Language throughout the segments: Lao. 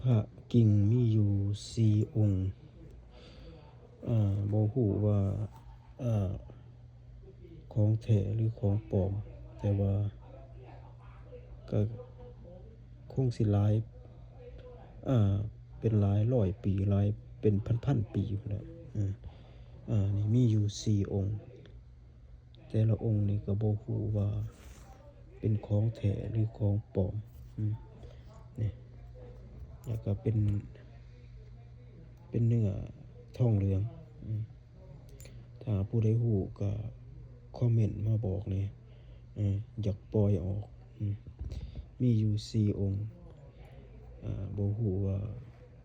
ພະກິ່ງມີຢູ່ສີ່ອົງ. ເອີ ບໍ່ຮູ້ວ່າ ເອີ ຂອງແທ້ຫຼືຂອງປອມ, ແຕ່ວ່າກໍຄົງຊິຫຼາຍ ເປັນຫຼາຍຮ້ອຍປີ, ຫຼາຍເປັນພັນໆປີພຸ້ນແຫຼະ. ເອີ ເອີ ນີ້ມີຢູ່ສີ່ອົງ. ແຕ່ລະອົງນີ້ກໍບໍ່ຮູ້ວ່າເປັນຂອງແທ້ຫຼືຂອງປອມ. ອືມ ນີ້ ແລ້ວກໍເປັນ ເປັນເນື້ອທອງເຫຼືອງ. ອືມ ຖ້າຜູ້ໃດຮູ້ກໍຄອມເມັນມາບອກແດ່. ເອີ ຢາກປ່ອຍອອກ. ອືມ ມີຢູ່ສີ່ອົງ. ເອີ ບໍ່ຮູ້ວ່າ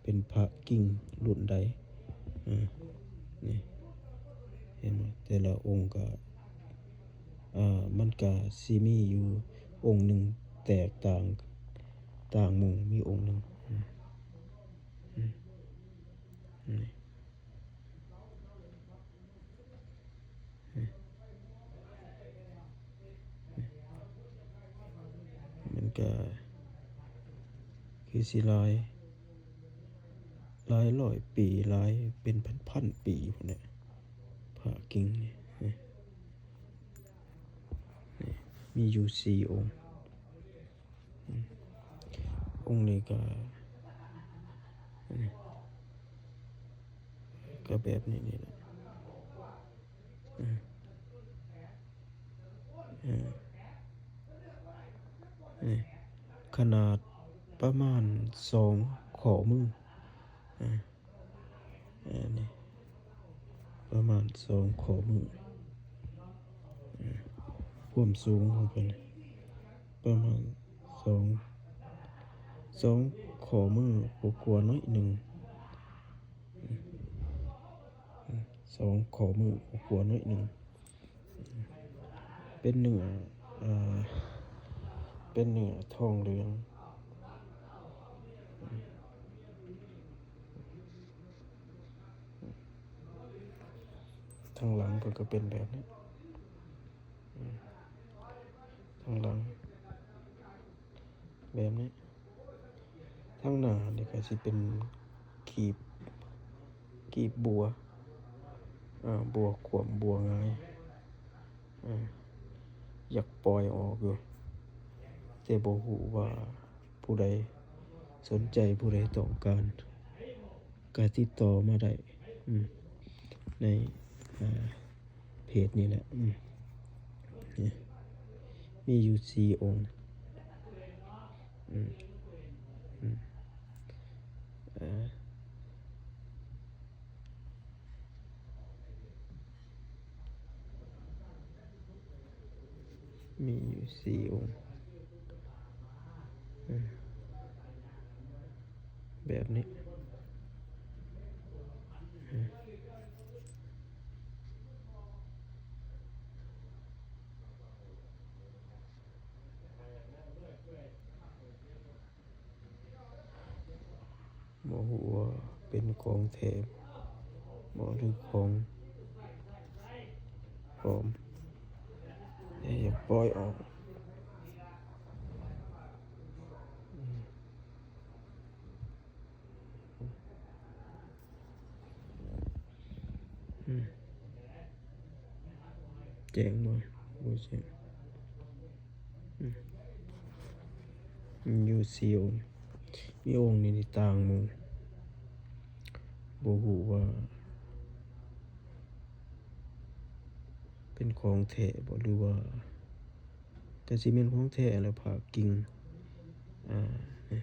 ເປັນພະກິ່ງລຸ້ນໃດ. ເອີ ນີ້ ເຫັນບໍ່? ແຕ່ລະອົງກໍ ເອີ ມັນກໍຊິມີຢູ່ອົງໜຶ່ງແຕກຕ່າງ ຕ່າງໝູ່ ມີອົງໜຶ່ງ. ອືມ ອືມ ນີ້ ມັນກະຄືຊິຫຼາຍ ຫຼາຍຮ້ອຍປີ ຫຼາຍເປັນພັນໆປີພຸ້ນແຫຼະ ພະກິ່ງນີ້ ນີ້ ມີຢູ່ສີ່ອົງ. ອືມ ອົງນີ້ກະ ອືມ ກະແບບນີ້ນີ້ແຫຼະ. ອືມ ເອີ ນີ້ ຂະໜາດປະມານສອງຂໍ້ມື. ເອີ ເອີ ນີ້ ປະມານສອງຂໍ້ມື. ເອີ ຄວາມສູງຂອງເພິ່ນປະມານສອງ ສອງຂໍ້ມືກວ່າໆໜ້ອຍໜຶ່ງ. ເອີ ສອງຂໍ້ມືກວ່າໆໜ້ອຍໜຶ່ງ. ເປັນເນື້ອ ເອີ ເປັນເນື້ອທອງເຫຼືອງ. ທາງຫຼັງເພິ່ນກໍເປັນແບບນີ້ ອືມ ທາງຫຼັງແບບນີ້. ທາງໜ້ານີ້ກໍຊິເປັນກີບ ກີບບົວ ເອີ ບົວຂວ້ຳ ບົວຫງາຍ. ເອີ ຢາກປ່ອຍອອກຢູ່ ແຕ່ບໍ່ຮູ້ວ່າຜູ້ໃດສົນໃຈ ຜູ້ໃດຕ້ອງການ ກໍຕິດຕໍ່ມາໄດ້ ອືມ ໃນ ເອີ ເພຈນີ້ແຫຼະ. ອືມ ນີ້ ມີຢູ່ສີ່ອົງ. ອືມ ອືມ ເອີ ມີຢູ່ສີ່ອົງ ເອີ ແບບນີ້ ເອີ ບໍ່ຮູ້ວ່າເປັນຂອງແທ້ບໍ່ ຫຼືຂອງປອມ ແຕ່ຢາກປ່ອຍອອກ. ອືມ ແຈ້ງບໍ່? ບໍ່ແຈ້ງ. ອືມ ມີຢູ່ສີ່ອົງ ມີອົງໜຶ່ງນີ້ຕ່າງໝູ່ ບໍ່ຮູ້ວ່າເປັນຂອງແທ້ບໍ່ ຫຼືວ່າ ກະຊິແມ່ນຂອງແທ້ແຫຼະ ພະກິ່ງ ອາ ນີ້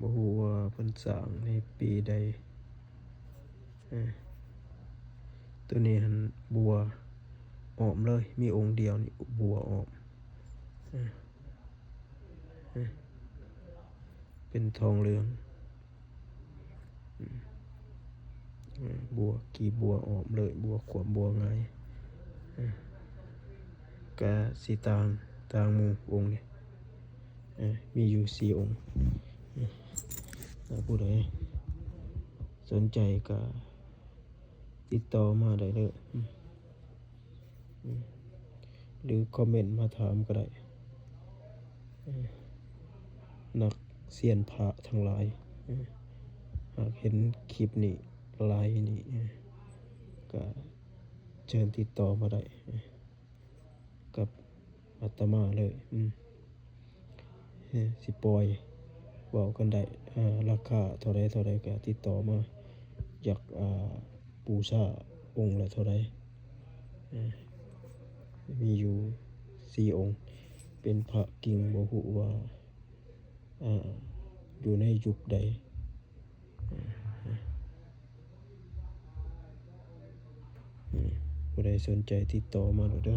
ບໍ່ຮູ້ວ່າເພິ່ນສ້າງໃນປີໃດ. ອາ ໂຕນີ້ຫັ້ນບົວອ້ອມເລີຍ ມີອົງດຽວນີ້ບົວອ້ອມ ອາ ອາ ເປັນທອງເຫຼືອງ. ອືມ ເອີ ບົວ ກີບບົວອ້ອມເລີຍ ບົວຂວ້ຳ ບົວຫງາຍ ເອີ ກະຊິຕ່າງ ຕ່າງໝູ່ອົງນີ້ ເອີ ມີຢູ່ສີ່ອົງ. ເອີ ຖ້າຜູ້ໃດສົນໃຈກະຕິດຕໍ່ມາໄດ້ເດີ. ອືມ ອືມ ຫຼືຄອມເມັນມາຖາມກໍໄດ້. ເອີ ນັກ ຊຽນພະທັງຫຼາຍ ຫາກເຫັນຄລິບນີ້ ໄລຟ໌ນີ້ ກະເຊີນຕິດຕໍ່ມາໄດ້ກັບອາດຕະມາເລີຍ ອືມ ຊິປ່ອຍ ເວົ້າກັນໄດ້ ອາ ລາຄາເທົ່າໃດເທົ່າໃດກະຕິດຕໍ່ມາ ຢາກ ອາ ບູຊາອົງລະເທົ່າໃດ ອາ ມີຢູ່ສີ່ອົງ ເປັນພະກິ່ງ ບໍ່ຮູ້ວ່າ ອາ ຢູ່ໃນຍຸກໃດ ອາ ຜູ້ໃດສົນໃຈຕິດຕໍ່ມາໂລດເດີ.